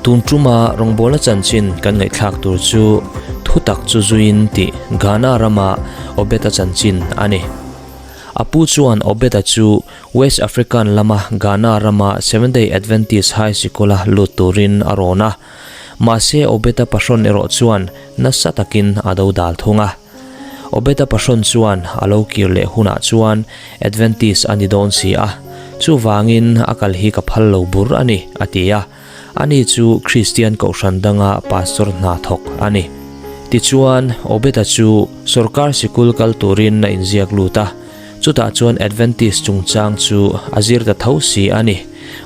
Tun tuma rawngbawlna chanchin kan ngaihthlak tur chu Thutak chu zuiin tih Ghana rama Obed-a chanchin a ni. A pu chuan Obed-a chu West African lama Ghana rama Seventh-day Adventist High Sikul-a lut turin a rawn a. Mahse Obed-a pahrawn erawh chuan nasa takin a dodal thung a. Obed-a pahrawn chuan a lo kir leh hunah chuan Adventist a ni dawn si a, chuvangin a kal hi ka phal lo bur a ni, a ti a. Ani chu Kristian Kohhran danga pastor hna thawk a ni. Tichuan, Obed-a chu sawrkar sikul kal turin a inziak lut a, chutah chuan Adventist chungchang chu a zir ta tho si a ni.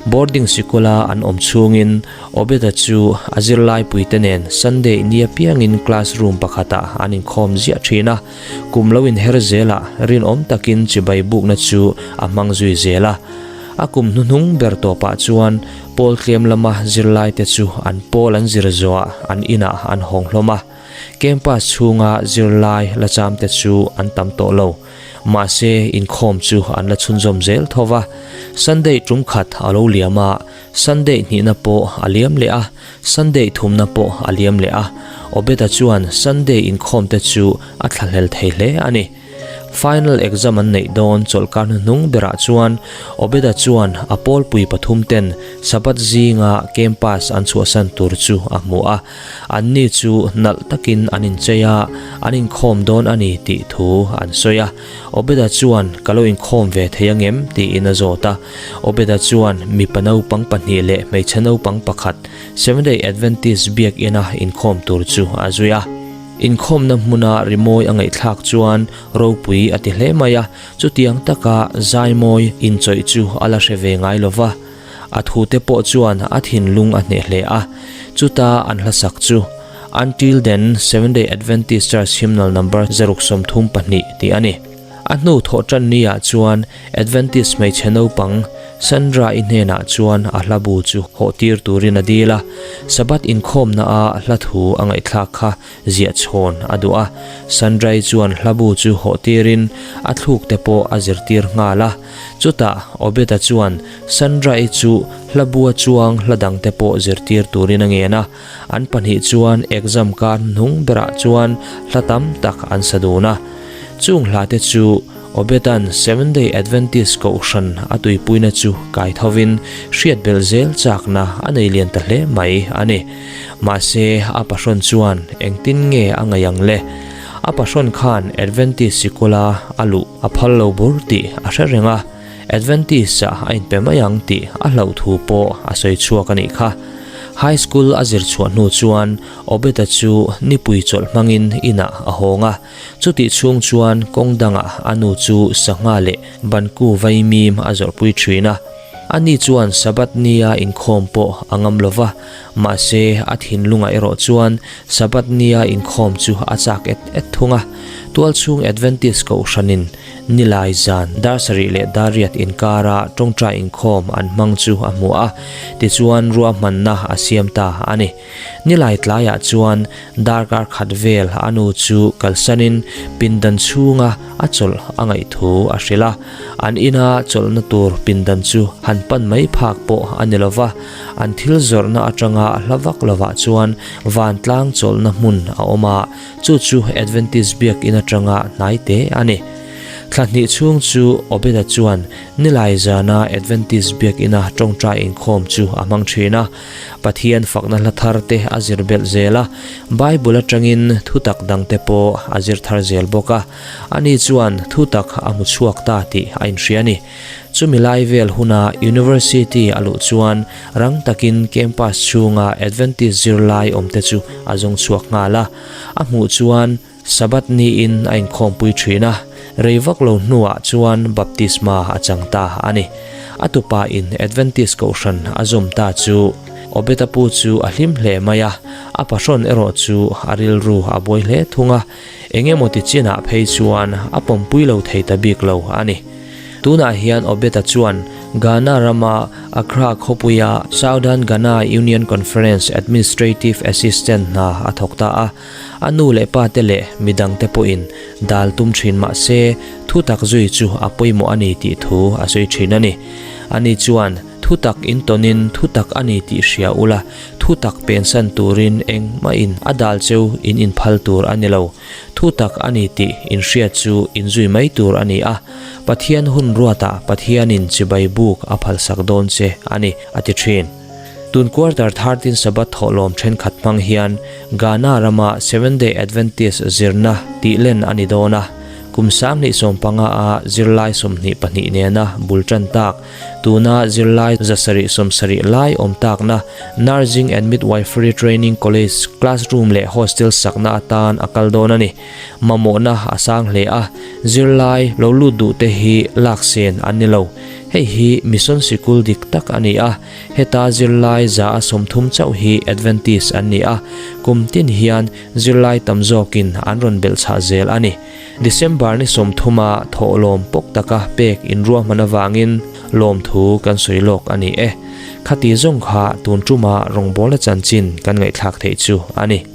Boarding sikula an awm chhungin Obed-a chu a zirlaipuite nen Sunday ni apiangin classroom pakhatah an inkhawm ziah thin a, kum lo inher zelah rinawm takin chibai bukna chu a hmang zui zel a. A kum hnuhnung ber tawpah chuan Pawl tlem lama zirlaite chu an pawl an zir zawhah an inah an hawng hlawm a, campus chhunga zirlai la chamte chu an tam tawh lo. Mahse, inkhawm chu an la chhunzawm zel tho va. Sunday tum khat a lo liam a, Sunday hnihna pawh a liam leh a, Sunday thumna pawh a liam leh a. Obed-a chuan Sunday inkhawmte chu a thlahlel thei hle a ni. Final exam an neih dawn chawlhkar hnuhnung berah chuan Obeda chuan a pawlpui pathum ten Sabbath zinga campus an chhuahsan tur chu a hmu a, anni chu nalh takin an inchei a, an inkhawm dawn a ni tih thu an sawi a. Obeda chuan ka lo inkhawm ve thei angem tiin a zawt a. Obeda chuan mipa naupang pahnih leh hmeichhe naupang pakhat Seventh-day Adventist biakina inkhawm tur chu a zui a. Inkhawmna hmuna rimawi a ngaihthlak chuan ropui a ti hle mai a, chutiang taka zaimawi inchawih chu a la hre ve ngai lo va. A thute pawh chuan a thinlung a hneh hle a, chuta an hlasak chu Until Then Seventh-day Adventist Church Hymnal Number 032 tih a ni. A hnu thawh tan ni-ah chuan Adventist hmeichhe naupang Sandra-i hnenah chuan a hla bu chu hawh tir turin a dil a, Sabbath inkhawmna-a hla thu a ngaihthlak kha ziah chhawn a duh a. Sandra-i chuan hla bu chu hawh tirin a thluk te pawh a zirtir nghal a. Chutah Obed-a chuan Sandra-i chu hla bua chuang hla dang te pawh zirtir turin a ngen a. An pahnih chuan exam kar hnung berah chuan hla tam tak an sa dun a. Chung hla te chu Obedan Seventh-day Adventist Kohhran a tuipuina chu kai thovin hriat belh zel chakna a nei lian ta hle mai a ni. Mahse, a pahrawn chuan engtin nge a ngaih ang le? A pahrawn khan Adventist sikula a luh a phal lo bur tih a hre reng a, Adventist-ah a inpe mai ang tih a hlauh thu pawh a sawi chhuak a nih kha. High School a zir chhuah hnu chuan Obeda chu nipui chawlh hmangin inah a hawng a. Chutih chhung chuan kawng dangah a nu chu sangha leh banku vaimim a zawrhpui thin a. Ani chuan Sabbath nia inkhawm pawh a ngam lo va, mahse a thinlungah erawh chuan Sabbath nia inkhawm chu a chak et et thung a. Tualchhung Adventist Kohhranin Nilai zan dar sarih leh dar riat inkara tawngtai inkhawm an hmang chu a hmu a, tichuan ruahmanna a siam ta a ni. Nilai tlaiah chuan darkar khat vel a nu chu kalsanin pindan chhunga a chawlh a ngaih thu a hrilh a. An ina chawlhna tur pindan chu han pan mai phak pawh a ni lova, an thil zawrhna atanga hla vak lovah chuan vantlang chawlhna hmun a awm a, chu chu Adventist biakinn atanga hnai te a ni. Thla hnih chhung chu Obeda chuan nilai zana Adventist biakina tawngtai inkhawm chu a hmang thin a. Pathian fakna hla thar te a zir belh zel a, Bible atangin thutak dang te pawh a zir thar zel bawk a. Ani chuan thutak a hmu chhuak ta tih a inhria a ni. Chumi lai vel huna University a luh chuan rang takin campus chhunga Adventist zirlai awmte chu a zawng chhuak nghal a. A hmuh chuan Sabbath niin a inkhawmpui thin a, rei vak lo hnuah chuan baptisma a chang ta a ni. A tupa in Adventist kohhran a zawm ta chu Obed-a pu chu a hlim hle mai a, a pahrawn erawh chu a rilru a buai hle thung a, eng emaw ti chinah phei chuan a pawmpui lo thei ta bik lo a ni. Tunah hian Obed-a chuan Ghana rama Accra khawpuia Southern Ghana Union Conference Administrative Assistant hna a thawk ta a. A nu leh pa te leh midang te pawhin dal tum thin mah se, thu tak zui chu a pawimawh a ni tih thu a sawi thin a ni. Ani chuan thu Thutak in tawnin thutak a ni tih hria ula, thutak pensan turin engmahin a dal cheu in inphal tur a ni lo. Thutak a ni tih inhriat chu inzui mai tur a ni a, Pathian hun ruatah Pathianin chibai buk a phalsak dawn che a ni, a ti thin. Tun quarter 13 Sabbath thawhlawm thenkhat hmang hian Ghana rama Seventh-day Adventist zirna tih len a ni dawn a, kum 25 a zirlai 22 nena bul tan tak, tuna zirlai 770 lai awm takna Nursing and Midwifery Training College classroom leh hostel sakna atan a kal dawn a ni. Mamawhna a sang hle a, zirlai lo lut duh te hi lak sen an ni lo. Hei hi mission sikul dik tak a ni a, heta zirlai 130 chauh hi Adventist an ni a, kum tin hian zirlai tam zawkin an rawn belh chhah zel a ni. December ni 30 a thawhlawm pawk taka pek inruahman avangin lawmthu kan sawi lawk a ni e. Khati zawng kha tun tuma rawngbawlna chanchin kan ngaihthlak theih chu a ni.